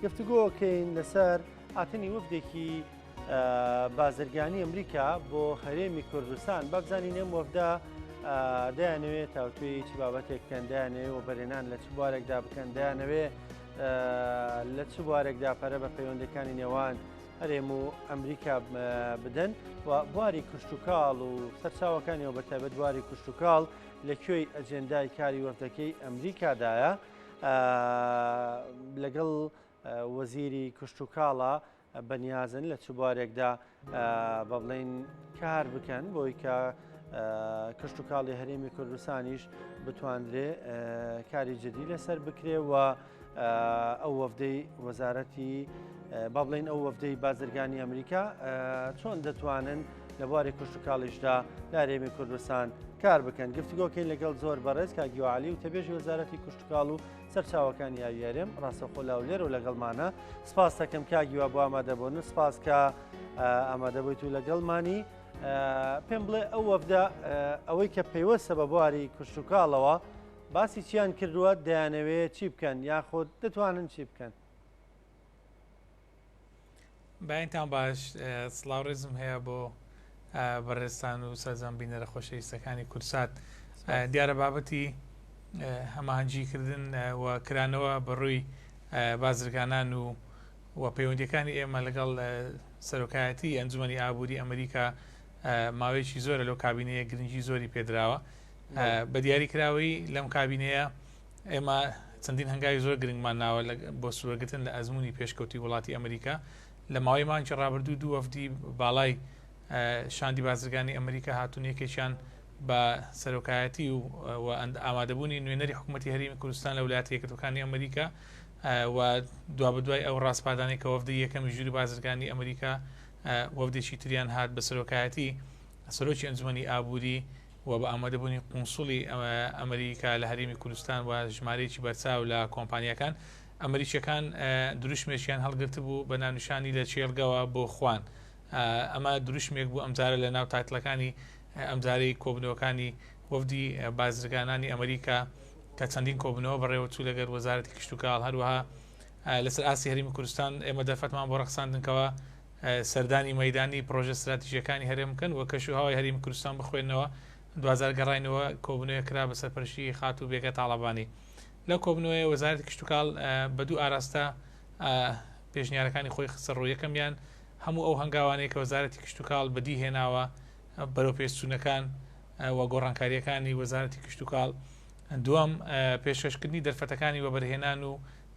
گفتوگۆکەین لەسەر هاتنی وەفدێکی بازرگانی ئەمریکا بۆ هەرێمی کوردستان. با بزانین ئەم وەفدە دەیانەوێت تاوتوێی چ بابەتێک بکەن، دەیانەوێت وەبەرهێنان لە چ بوارێکدا بکەن، دەیانەوێت لە چ بوارێکدا پەرە بە پەیوەندەکانی نێوان هەرێم و ئەمریکا بدەن و بواری کشتتوکاڵ و سەرچاوەکانیەوە بە تایبەت بواری کشتتوکاڵ لە کوێی ئەجێندای کاری وەفدەکەی ئەمریکادایە لەگەڵ وەزیری کشتتوکاڵە بەنیازن لە چ بوارێکدا بە بڵین کار بکەن بۆی کە کشتتوکاڵی هەرێمی کوردستانیش بتواندرێ کاری جدی لەسەر بکرێ و ئەو وەفدەی وەزارەتی با بڵین ئەو وەفدەی بازرگانی ئەمریکا چۆن دەتوانن لە بواری کشتتوکاڵیشدا لە هەرێمی کوردستان کار بکەن. گفتوگۆکەین لەگەڵ زۆر بەڕێز کاک هیوا عەلی وتەبێژی وەزارەتی کشتتوکاڵ و سەرچاوەکانی ئاوی هەرێم ڕاستەوخۆ لە هەولێرەوە لەگەڵمانە. سپاس دەکەم کاک هیوا بۆ ئامادەبوون و سپاس کە ئامادەبوویت و لەگەڵمانی. پێم بڵێ ئەو وەفدە ئەوەی کە پەیوەستە بە بواری کشتتوکاڵەوە باسی چیان کردووە، دەیانەوێت چی بکەن یاخود دەتوانن چی بکەن؟ بەینتان باش، سڵاو ڕێزم هەیە بۆ بەڕێزتان و سەرجەم بینەرە خۆشەویستەکانی کوردسات. دیارە بابەتی هەماهەنگیکردن و کرانەوە بەڕووی بازرگانان و و پەیوەندیەکانی ئێمە لەگەڵ سەرۆکایەتی ئەنجومەنی ئابووری ئەمریکا ماوەیەکی زۆرە لەو کابینەیە گرنگی زۆری پێدراوە. بە دیاری کراوەی لەم کابینەیە ئێمە چەندین هەنگاوی زۆر گرنگمان ناوە بۆ سوودوەرگرتن لە ئەزموونی پێشکەوتووی وڵاتی ئەمریکا. لە ماوەی مانگی ڕابردوو دوو وەفدی باڵای شاندی بازرگانی ئەمریکا هاتوون، یەکێکیان بە سەرۆکایەتی و ئامادەبوونی نوێنەری حکوومەتی هەرێمی کوردستان لە ویلایەتە یەکگرتووەکانی ئەمریکا و دوابەدوای ئەو ڕاسپاردانەی کە وەفدی یەکەمی ژووری بازرگانی ئەمریکا وەفدێکی تریان هات بە سەرۆکایەتی سەرۆکی ئەنجومەنی ئابووری و بە ئامادەبوونی قونسوڵی ئەمریکا لە هەرێمی کوردستان و ژمارەیەکی بەرچاو لە کۆمپانیاکان، ئەمریکیەکان دروشمێکیان هەڵگرتبوو بە ناونیشانی لە کێڵگەوە بۆ خوان. ئەمە دروشمێک بوو ئەمجارە لە ناو تایتڵەکانی ئەمجارەی کۆبنەوەکانی وەفدی بازرگانانی ئەمریکا کە چەندین کۆبنەوە بەڕێوەچوو لەگەر وەزارەتی کشتوکاڵ. هەروەها لەسەر ئاستی هەرێمی کوردستان ئێمە دەرفەتمان بۆ ڕەخساندن کەوا سەردانی مەیدانی پڕۆژە ستراتیژییەکانی هەرێم بکەن و کەشوهەوای هەرێمی کوردستان بخوێننەوە، دواجار گەڕاینەوە کۆبوونەوەیەک کرا بە سەرپەرشتیی خاتوو بێگە تاڵەبانی. لەو کۆبوونەوەیە وەزارەتی کشتوکاڵ بە دوو ئاراستە پێشنیارەکانی خۆی خستە ڕوو، یەکەمیان هەموو ئەو هەنگاوانەی کە وەزارەتی کشتوکاڵ بەدی هێناوە، بەرەوپێشچوونەکان و گۆڕانکارییەکانی وەزارەتی کشتوکاڵ، دووەم پێشکەشکردنی دەرفەتەکانی وەبەرهێنان و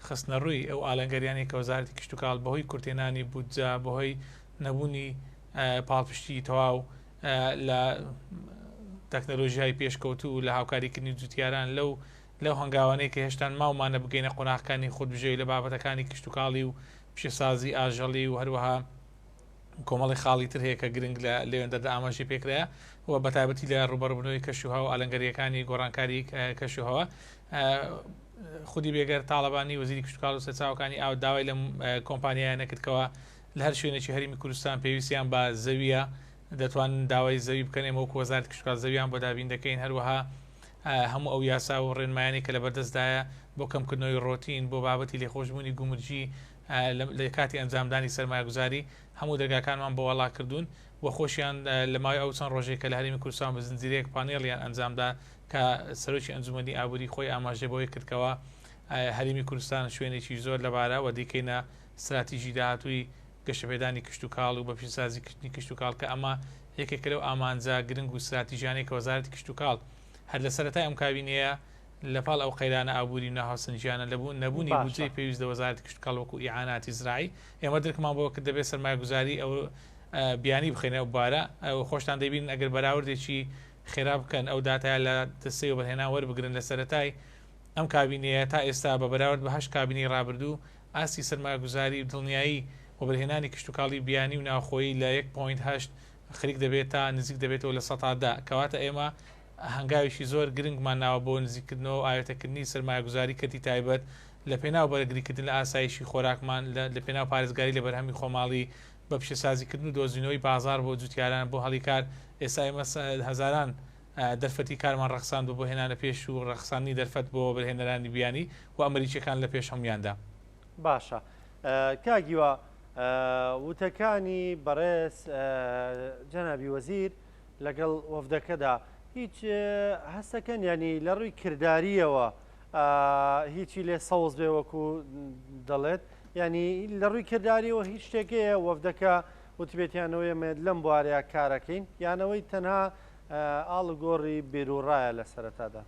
خستنەڕووی ئەو ئالەنگەریانەی کە وەزارەتی کشتوکاڵ بەهۆی کورتهێنانی بودجە، بەهۆی نەبوونی پاڵپشتی تەواو لە تەکنەلۆژیای پێشکەوتوو لە هاوکاریکردنی جوتیاران لەو لەو هەنگاوانەی کە هێشتان ماومانە بگەینە قۆناغەکانی خودبژێوی لە بابەتەکانی کشتوکاڵی و پیشەسازی ئاژەڵی و هەروەها کۆمەڵی خاڵی تر هەیە کە گرنگ لە لێوێندەدا ئاماژەی پێکرایە و بە تایبەتی لە ڕووبەڕووبوونەوەی کەشوهەوا و ئالەنگەرییەکانی گۆڕانکاری کەشوهەوا. خودی بێگەر تاڵەبانی وەزیری کشتوکاڵ و سەرچاوەکانی ئاو داوای لەم کۆمپانیایانە کرد کەوا لە هەر شوێنێکی هەرێمی کوردستان پێویستیان بە زەویە دەتوانن داوای زەوی بکەن، ئێمە وەکو وەزارەتی کشتوکاڵ زەویان بۆ دابین دەکەین. هەروەها هەموو ئەو یاسا و ڕێنمایانەی کە لەبەردەستدایە بۆ کەمکردنەوەی ڕۆتین، بۆ بابەتی لێخۆشبوونی گومرگی لە کاتی ئەنجامدانی سەرمایەگوزاری، هەموو دەرگاکانمان بۆ واڵا کردوون و خۆشیان لە ماوەی ئەو چەند ڕۆژەی کە لە هەرێمی کوردستان بە زنجیرەیەک پانێڵیان ئەنجامدا کە سەرۆکی ئەنجومەنی ئابووری خۆی ئاماژەی بەوەی کرد کەوا هەرێمی کوردستان شوێنێکی زۆر لەبارە و دەیکەینە ستراتیژی داهاتووی گەشەپێدانی کشتوکاڵ و بەپیشەسازی کردنی کشتوکاڵ کە ئەمە یەکێکە لەو ئامانجە گرنگ و ستراتیژیانەی کە وەزارەتی کشتوکاڵ هەر لە سەرەتای ئەم کابینەیە لە پاڵ ئەو قەیرانە ئابووری و ناهاوسەنگییانە لە بوون نەبوونی باشە. بودجەی پێویست لە وەزارەتی کشتوکاڵ وەکوو ئیعاناتی زراعی ئێمە درکمان بەوە کرد دەبێت سەرمایەگوزاری ئەو بیانی بخەینە ئەو بوارە خۆشتان دەیبینن ئەگەر بەراوردێکی خێرا بکەن ئەو داتایە لە دەستەی وەبەرهێنان وەربگرن لە سەرەتای ئەم کابینەیە تا ئێستا بە بەراورد بە هەشت کابینەی ڕابردوو ئاستی سەرمایەگوزاری و دڵنیایی وەبەرهێنانی کشتوکاڵی بیانی و ناوخۆیی لە 1.8 خەریک دەبێت تا نزیک دەبێتەوە 10%. کەواتە ئێمە هەنگاوێکی زۆر گرنگمان ناوە بۆ نزیککردنەوە و ئاوێتەکردنی سەرمایەگوزاری کەرتی تایبەت لە پێناو بەرگریکردن لە ئاسایشی خۆراکمان، لە پێناو پارێزگاری لە بەرهەمی خۆماڵی، بە پیشەسازیکردن و دۆزینەوەی بازاڕ بۆ جوتیاران بۆ هەڵی کار، ئێستا ئێمە هەزاران دەرفەتی کارمان ڕەخساندوە بۆ هێنانە پێش و ڕەخساندنی دەرفەت بۆ وەبەرهێنەرانی بیانی و ئەمریکیەکان لە پێش هەموویاندا. باشە. کاک هیوا وتەکانی بەڕێز جەنابی وەزیر لەگەڵ وەفدەکەدا هیچ هەستەکەن ینی لە ڕووی کرداریەوە هیچی لێ سەوز بێ وەکو دەڵێت ینی لە ڕووی کرداریەوە هیچ شتێکەیە وەفدەکە وتبێتیانەوە ئێمە لەم بوارەیە کارەکەین یانەوەی تەنها ئاڵوگۆڕی بیروڕایە لە سەرەتادا.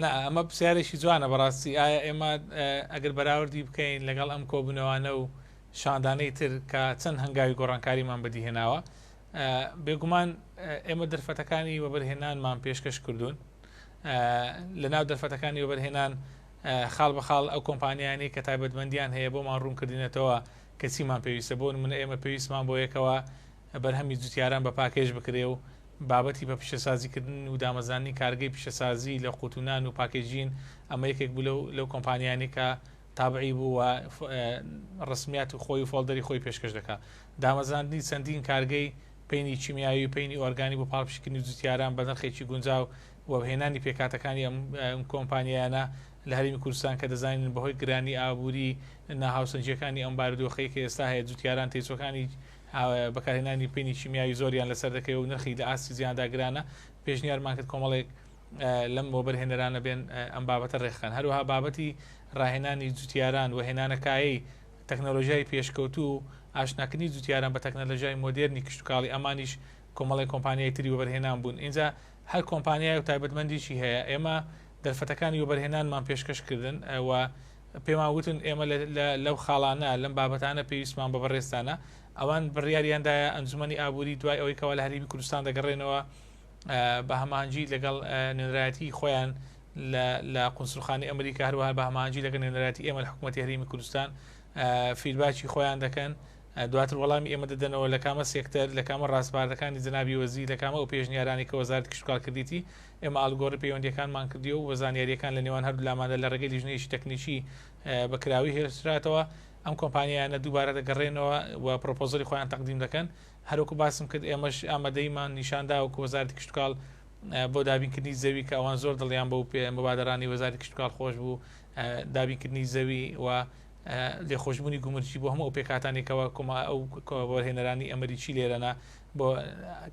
نا ئەمە پرسیارێکی جوانە بەڕاستی ئایا ئێمە ئەگەر بەراوردی بکەین لەگەڵ ئەم کۆبوونەوانە و شاندانەی تر کە چەند هەنگاوی گۆڕانکاریمان بەدیهێناوە بێگومان ئێمە دەرفەتەکانی وەبەرهێنانمان پێشکەش کردوون لە ناو دەرفەتەکانی وەبەرهێنان خاڵ بە خاڵ ئەو کۆمپانیانی کە تایبەتمەندیان هەیە بۆمان ڕوونکردینەتەوە کە چیمان پێویستە بۆ نمونە ئێمە پێویستمان بۆ یەکەوە بەرهەمی جوتیاران بە پاکێژ بکرێ و بابەتی بە پیشەسازیکردن و دامەزراندنی کارگەی پیشەسازی لە قوتونان و packaging ئەمە یەکێک بوو لەو لەو کۆمپانیانی کە تابعی بوو و ڕسمیات و خۆی و folder ی خۆی پێشکەش دەکا دامەزراندنی چەندین کارگەی پەینی کیمیاوی و پەینی ئۆرگانی بۆ پاڵپشتکردنی جوتیاران بە نرخێکی گونجاو و هێنانی پێکهاتەکانی ئەم کۆمپانیایانە لە هەرێمی کوردستان کە دەزانین بەهۆی گرانی ئابووری ناهاوسەنگییەکانی ئەم بارودۆخەی کە ئێستا هەیە جوتیاران تێچووەکانی بەکارهێنانی پەینی کیمیاوی زۆریان لەسەر دەکەوێت و نرخی لە ئاستی جیهاندا گرانە پێشنیارمان کرد کۆمەڵێک لەم وەبەرهێنەرانە بێن ئەم بابەتە ڕێکخەن هەروەها بابەتی ڕاهێنانی جوتیاران و هێنانەکایەی تەکنەلۆژیای پێشکەوتوو و ئاشناکردنی جوتیاران بە تەکنەلۆژیای مۆدێرنی کشتوکاڵی ئەمانیش کۆمەڵێک کۆمپانیای تری وەبەرهێنان بوون ئینجا هەر کۆمپانیای و تایبەتمەندیی هەیە ئێمە دەرفەتەکانی وەبەرهێنانمان پێشکەش کردن و پێمان وتن ئێمە لەو خاڵانە لەم بابەتانە پێویستمان بە بەڕێزتانە ئەوان بڕیاریاندایە ئەنجومەنی ئابووری دوای ئەوەی کەوا لە هەرێمی کوردستان دەگەڕێنەوە بە هەماهەنگی لەگەڵ نوێنەرایەتی خۆیان لە قونسوڵخانەی ئەمریکا هەروەها بە هەماهەنگی لەگەڵ نوێنەرایەتی ئێمە لە حکوومەتی هەرێمی کوردستان feedback ی خۆیان دەکەن دواتر وەڵامی ئێمە دەدەنەوە لە کامە سێکتەر لە کامە ڕاسپاردەکانی جەنابی وەزیر لە کامە ئەو پێشنیارانی کە وەزارەتی کشتوکاڵ کردیتی ئێمە ئاڵوگۆڕی پەیوەندییەکانمان کردیوە و زانیارییەکان لە نێوان هەردوو لاماندا لە ڕێگەی لیژنەیەکی تەکنیکی بە کراوی هێشتراتەوە ئەم کۆمپانیایانە دووبارە دەگەڕێنەوە و proposal ی خۆیان تەقدیم دەکەن هەروەکو باسم کرد ئێمەش ئامادەییمان نیشاندا وەکو وەزارەتی کشتوکاڵ بۆ دابینکردنی زەوی کە ئەوان زۆر دڵیان بەو مبادەرانی وەزارەتی کشتوکاڵ خۆش بوو دابینکردنی زەوی و لێخۆشبوونی گومرگی بۆ هەموو ئەو پێکهاتانەی کەوا کۆما ئەو وەبەرهێنەرانی ئەمریکی لێرەنا بۆ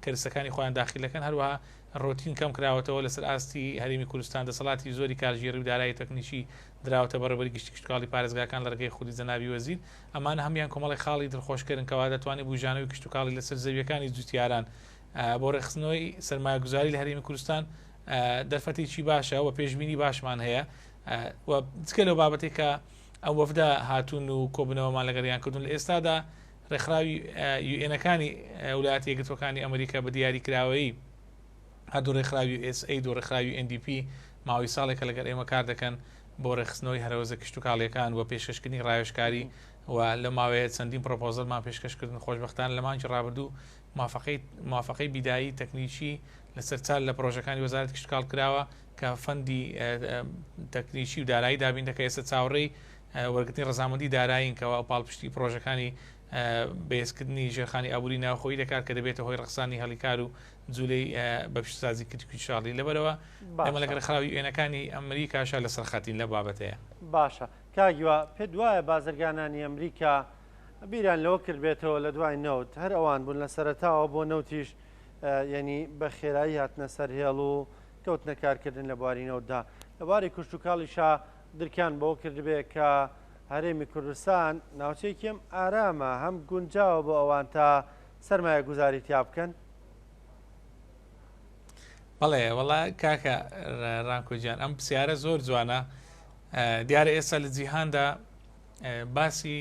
کەرسەکانی خۆیان داخیل دەکەن هەروەها ڕۆتین کەم کراوەتەوە لەسەر ئاستی هەرێمی کوردستان دەسەڵاتی زۆری کارگێڕی و دارایی تەکنیکی دراوەتە بەڕێوەبەری گشتی کشتوکاڵی پارێزگاکان لە ڕێگەی خودی جەنابی وەزیر ئەمانە هەموویان کۆمەڵێک خاڵی دڵخۆشکەرن کەوا دەتوانێت بوژانەوەی کشتوکاڵی لەسەر زەویەکانی جوتیاران بۆ ڕێکخستنەوەی سەرمایەگوزاری لە هەرێمی کوردستان دەرفەتێکی باشە و پێشبینی باشمان هەیە و جگە لەو بابەتێک کە ئەو وەفدە هاتوون و کۆبوونەوەمان لەگەڵیان کردوون لە ئێستادا ڕێکخراوی UN ەکانی ولایەتە یەکگرتووەکانی ئەمریکا بە دیاریکراوەیی هەردوو ڕێکخراوی USAID و ڕێکخراوی UNDP ماوەی ساڵێکە لەگەڵ ئێمە کار دەکەن بۆ ڕێکخستنەوەی هەرەوەزە کشتوکاڵیەکان و پێشکەشکردنی ڕاوێژکاری و لە ماوەیە چەندین proposal مان پێشکەش کردن خۆشبەختانە لە مانگی ڕابردوو موافقەی موافقەی بیدایی تەکنیکی لەسەر چار لە پرۆژەکانی وەزارەتی کشتوکاڵ کراوە کە fund ی تەکنیکی و دارایی دابین دەکە ئێستا چاوەڕێی وەرگرتنی ڕەزامەندی دارایین کەوا ئەو پاڵپشتی پڕۆژەکانی بەهێزکردنی ژێرخانی ئابووری ناوخۆیی دەکات کە دەبێتە هۆی ڕەخسانی هەلی کار و جوولەی بە پیشەسازی کشتوکاڵی لەبەرەوە ئێمە لەگەڵ ڕێکخراوی UN ەکانی ئەمریکاشا لەسەر خەتین لەو بابەتەیە. باشە کاک هیوا پێت وایە بازرگانانی ئەمریکا بیریان لەوە کردبێتەوە لە دوای نەوت هەر ئەوان بوون لە سەرەتاوە بۆ نەوتیش یعنی بە خێرایی هاتنە سەر هێڵ و کەوتنە کارکردن لە بواری نەوتدا لە بواری کشتوکاڵیشا درکیان بەوە کردبێ کە هەرێمی کوردستان ناوچەیەکی هەم ئارامە هەم گونجاوە بۆ ئەوان تا سەرمایەگوزاری تیا بکەن؟ بەڵێ وەڵا کاکە ڕانکۆ گیان ئەم پرسیارە زۆر جوانە دیارە ئێستا لە جیهاندا باسی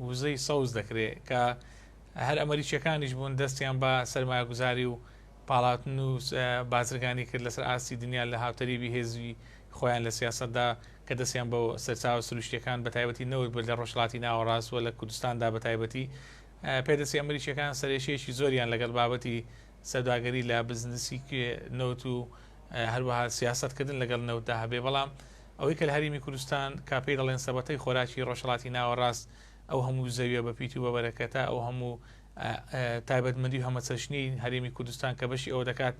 وزەی سەوز دەکرێت کە هەر ئەمریکیەکانیش بوون دەستیان بە سەرمایەگوزاری و پاڵاوتن و بازرگانی کرد لەسەر ئاستی دنیا لە هاوتەریبی هێزی خۆیان لە سیاسەتدا کە دەستیان بە سەرچاوە سروشتیەکان بە تایبەتی نەوت برد لە ڕۆژهەڵاتی ناوەڕاست و لە کوردستاندا بە تایبەتی پێدەچێ ئەمریکیەکان سەرێشەیەکی زۆریان لەگەڵ بابەتی سەوداگەری لە بزنسی نەوت و هەروەها سیاسەتکردن لەگەڵ نەوتدا هەبێ بەڵام ئەوەی کە لە هەرێمی کوردستان کا پێی دەڵێن سەبەتەی خۆراکی ڕۆژهەڵاتی ناوەڕاست ئەو هەموو زەویە بە پیت و بە بەرەکەتە ئەو هەموو تایبەتمەندی و هەمەچەشنی هەرێمی کوردستان کە بەشی ئەوە دەکات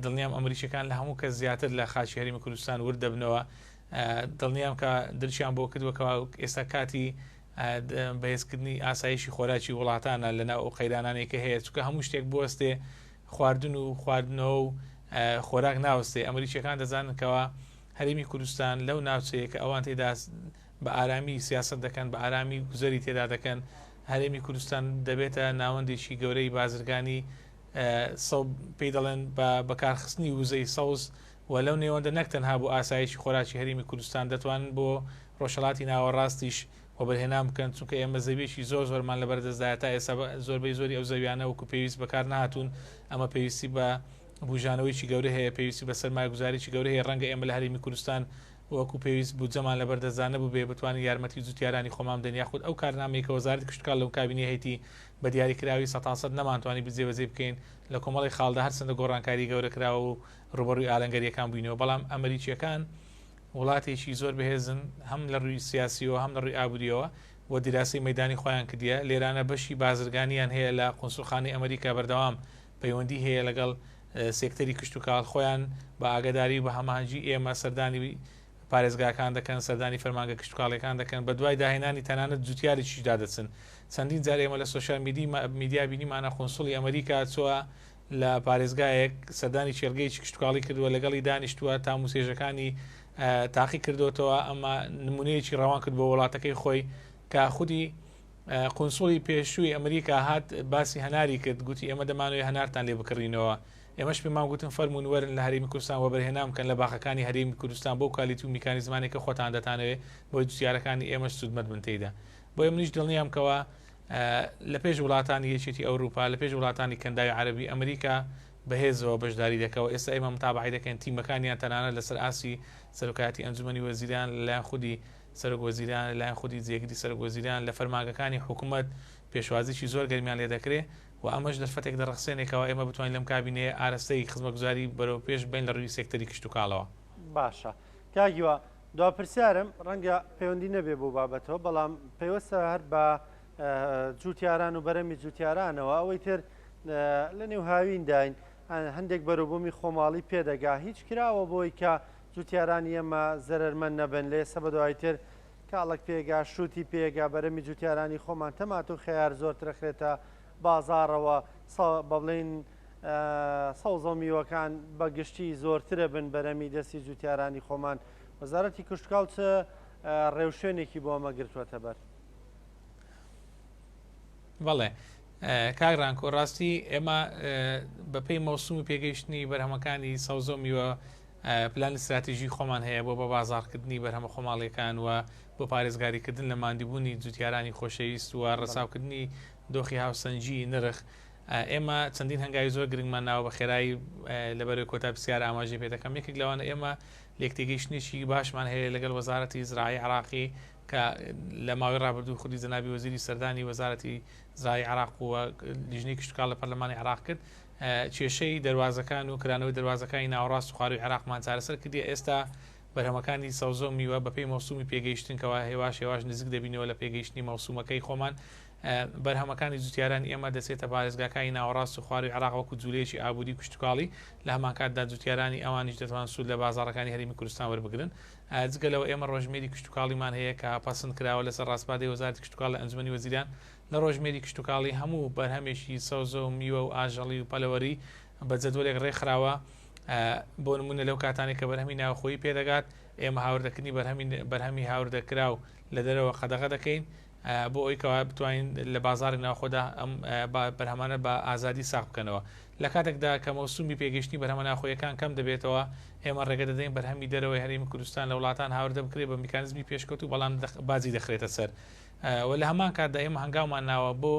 دڵنیام ئەمریکیەکان لە هەموو کەس زیاتر لە خاکی هەرێمی کوردستان ورد دەبنەوە. دڵنیام کە درکیان بۆ کردووە کەوا ئێستا کاتی بەهێزکردنی ئاسایشی خۆراکی وڵاتانە لەناو ئەو قەیرانانەی کە هەیە، چونکە هەموو شتێک بوەستێ خواردن و خواردنەوە و خۆراک ناوەستێ. ئەمریکیەکان دەزانن کەوا هەرێمی کوردستان لەو ناوچەیە کە ئەوان تێدا بە ئارامی سیاسەت دەکەن، بە ئارامی گوزەری تێدا دەکەن، هەرێمی کوردستان دەبێتە ناوەندێکی گەورەی بازرگانی پێی دەڵێن بە بەکارخستنی وزەی سەوز و لەو نێوەندە نەک تەنها بۆ ئاسایشی خۆراکی هەرێمی کوردستان دەتوانن بۆ ڕۆژهەڵاتی ناوەڕاستیش وەبەرهێنان بکەن، چونکە ئێمە زەویەکی زۆر زۆرمان لەبەردەستدایە تا ئێستا زۆربەی زۆری ئەو زەویانە وەکو پێویست بەکار نەهاتوون، ئەمە پێویستی بە بوژانەوەیەکی گەورە هەیە، پێویستی بە سەرمایەگوزاریی گەورە هەیە، ڕەنگە ئێمە لە هەرێمی کوردستان وەکو پێویست بودجەمان لەبەردەستدا نەبووبێ بتوانین یارمەتی جوتیارانی خۆمان بدەین یاخود ئەو کارنامەی کە وەزارەتی کشتوکاڵ لەو کابینەیە هەیتی بە دیاریکراوی سەتاسەد نەمانتوانی جێبەجێی بکەین لە کۆمەڵێک خاڵدا هەرچەندە گۆڕانکاری گەورە کراوە و ڕووبەڕووی ئالەنگەرییەکان بووینەوە بەڵام ئەمریکییەکان وڵاتێکی زۆر بەهێزن هەم لە ڕووی سیاسیەوە هەم لە ڕووی ئابووریەوە و دیراسەی مەیدانی خۆیان کردیە لێرانە بەشی بازرگانیان هەیە لە قونسوڵخانەی ئەمریکا بەردەوام پەیوەندی هەیە لەگەڵ سێکتەری کشتوکاڵ خۆیان بە ئاگاداری و بە هەماهەنگی ئێمە سەردانی پارێزگاکان دەکەن سەردانی فەرمانگە کشتوکاڵیەکان دەکەن بە دوای داهێنانی تەنانەت جوتیارێکیشدا دەچن چەندین جار ئێمە لە سۆشیال میدیا بینیمانە قونسوڵی ئەمریکا چووە لە پارێزگایەک سەردانی کێڵگەیەکی کشتوکاڵی کردووە لەگەڵی دانیشتووە تام و چێژەکانی تاقی کردوتەوە ئەمە نمونەیەکی ڕەوان کرد بۆ وڵاتەکەی خۆی کە خودی قونسوڵی پێشووی ئەمریکا هات باسی هەناری کرد گوتی ئێمە دەمانەوێت هەنارتان لێ بکڕینەوە ئێمەش پێمان گوتن فەرموون وەرن لە هەرێمی کوردستان وەبەرهێنان بکەن لە باخەکانی هەرێمی کوردستان بۆ کوالیتی و میکانیزمانێک کە خۆتان دەتانەوێت بۆی جوتیارەکانی ئێمەش سوودمەند بن تێیدا بۆیە منیش دڵنیام کەوا لە پێش وڵاتانی یەکێتی ئەوروپا لە پێش وڵاتانی کەنداوی عەرەبی ئەمریکا بەهێزەوە بەشداری دەکەوە ئێستا ئێمە متابعی دەکەین تیمەکانیان تەنانەت لەسەر ئاستی سەرۆکایەتی ئەنجومەنی وەزیران لەلایەن خودی سەرۆک وەزیران لەلایەن خودی جێگری سەرۆک وەزیران لە فەرمانگەکانی حکوومەت پێشوازیی زۆر گەرمیان لێ دەکرێ و ئەمەش دەرفەتێک دەڕەخسێنێ کەوا ئێمە بتوانین لەم کابینەیە ئارەستەی خزمەتگوزاری بەرەو پێش بەین لە ڕووی سێکتەری کشتوکاڵەوە. باشە کاک هیوا دوا پرسیارم ڕەنگە پەیوەندی نەبێ بۆ بابەتەوە بەڵام پەیوەستە هەر بە جوتیاران و بەرەمی جوتیارانەوە ئەوەی تر لە نێو هاوینداین هەندێک بەروبوومی خۆماڵی پێدەگا هیچ کراوە بۆی کە جوتیارانی ئێمە زەرەرمەند نەبن لە ئێستا بەدوای تر کاڵەک پێگا شووتی پێگا بەرەمی جوتیارانی خۆمان تەماتە و خەیار زۆرتر ئەخرێتە بازاڕەوە بە بڵێین سەوزە و میوەکان بە گشتی زۆرترە بن بەرەمی دەستی جوتیارانی خۆمان وەزارەتی کشتوکاڵ چ ڕێوشوێنێکی بۆ ئەمە گرتووەتە بەر؟ بەڵێ کاک ڕانکۆ ڕاستی ئێمە بەپێی مەوسومی پێگەیشتنی بەرهەمەکانی سەوزە و میوە پلانی ستراتیژی خۆمان هەیە بۆ بە بازاڕکردنی بەرهەمە خۆماڵیەکان و بۆ پارێزگاریکردن لە ماندیبوونی جوتیارانی خۆشەویست و ڕەچاوکردنی دۆخی هاوسەنگی نرخ ئێمە چەندین هەنگاوی زۆر گرنگمان ناوە بە خێرایی لەبەرەوەی کۆتا پرسیار ئاماژەی پێ دەکەم یەکێک لەوانە ئێمە لێکتێگەیشتنێکی باشمان هەیە لەگەڵ وەزارەتی زراعی عراقی کە لە ماوەی ڕابردوو خودی جەنابی وەزیری سەردانی وەزارەتی زراعی عراق و لیژنەی کشتوکاڵ لە پەرلەمانی عراق کرد کێشەی دەروازەکان و کرانەوەی دەروازەکانی ناوەڕاست و خوارووی عێراقمان چارەسەر کردیە، ئێستا بەرهەمەکانی سەوزە و میوە بەپێی مەوسومی پێگەیشتن کەوا هێواش هێواش نزیک دەبینەوە لە پێگەیشتنی مەوسومەکەی خۆمان بەرهەمەکانی جوتیارانی ئێمە دەچێتە پارێزگاکانی ناوەڕاست و خوارووی عێراق وەکو جولەیەکی ئابووری و کشتوکاڵی لە هەمانکاتدا جوتیارانی ئەوانیش دەتوان سوود لە بازاڕەکانی هەرێمی کوردستان وەربگرن جگە لەوە ئێمە ڕۆژمێری کشتوکاڵیمان هەیە کە پەسند کراوە لەسەر ڕاسپاردەی وەزارەتی کشتوکاڵ لە ئەنجومەنی وەزیران لە ڕۆژمێری کشتوکاڵی هەموو بەرهەمێکی سەوزە و میوە و ئاژەڵی و پەلەوەری بە جەدوەلێک ڕێکخراوە، بۆ نموونە لەو کاتانەی کە بەرهەمی ناوخۆیی پێدەگات ئێمە هاوردەکردنی بەرهەمی بەرهەمی هاوردەکراو لە دەرەوە قەدەغە دەکەین بۆ ئەوی کەوا بتوانین لە بازاڕی ناوخۆدا ئەم بەرهەمانە بە ئازادی ساغ بکەنەوە لە کاتێکدا کە مەوسومی پێگەیشتنی بەرهەمە ناوخۆیەکان کەم دەبێتەوە ئێمە ڕێگە دەدەین بەرهەمی دەرەوەی هەرێمی کوردستان لە وڵاتان هاوردە بکرێت بە میکانیزمی پێشکەوتوو بەڵام باجی دەخرێتە سەر و لە هەمان کاتدا ئێمە هەنگاومان ناوە بۆ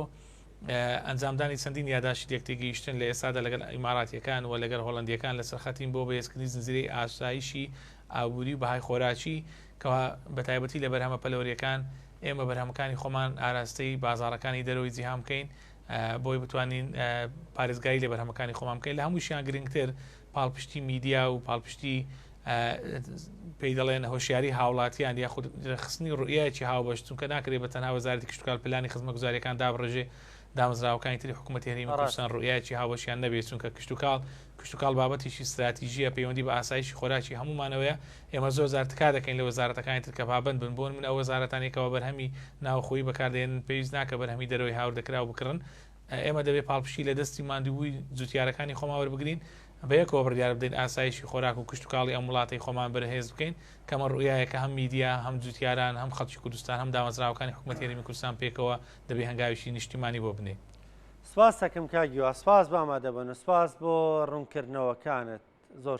ئەنجامدانی چەندین یاداشتی لێکتێگەیشتن لە ئێستادا لەگەڵ ئیماراتیەکان و لەگەڵ هۆڵەندیەکان لەسەر خەتین بۆ بەهێزکردنی زنجیرەی ئاسایشی ئابووری و بەهای خۆراکی کەوا بەتایبەتی لە بەرهەمە پەلەوەریەکان ئێمە بەرهەمەکانی خۆمان ئاراستەی بازاڕەکانی دەرەوەی جیهان بکەین بۆی بتوانین پارێزگاری لە بەرهەمەکانی خۆمان بکەین لە هەمووشیان گرنگتر پاڵپشتی میدیا و پاڵپشتی پێی دەڵێن هۆشیاری هاوڵاتیان یاخود ڕێکخستنی ڕوئیایەکی هاوبەش، چونکە ناکرێت بە تەنها وەزارەتی کشتوکاڵ پلانی خزمەتگوزارییەکان دابڕێژێ. دامەزراوەکانی تری حکوومەتی هەرێمی کوردستان ڕوئیایەکی هاوبەشیان نەبێت، چونکە کشتوکاڵ کشتوکاڵ بابەتێکی ستراتیژییە، پەیوەندی بە ئاسایشی خۆراکی هەموومانەوەیە، ئێمە زۆر جار تکا دەکەین لە وەزارەتەکانی تر کە پابەند بن، بۆ نمونە ئەو وەزارەتانەی کەوا بەرهەمی ناوخۆیی بەکاردەهێنن پێویست ناکە بەرهەمی دەرەوەی هاوردەکراو بکڕن، ئێمە دەبێت پاڵپشتی لە دەستی ماندووبووی جوتیارەکانی خۆمان وەربگرین، بەیەکەوە بڕیار بدەین ئاسایشی خۆراک و کشتوکاڵی ئەم وڵاتەی خۆمان بەرهێز بکەین، کە ئەمە ڕوئیایەکە هەم میدیا، هەم جوتیاران، هەم خەڵکی کوردستان، هەم دامەزراوەکانی حکومەتی هەرێمی کوردستان پێکەوە دەبێ هەنگاوێکی نیشتیمانی بۆ بنێین. سپاست دەکەم کاک هیوا، سپاس بۆ ئامادەبوون و سپاس بۆ ڕوونکردنەوەکانت. زۆر.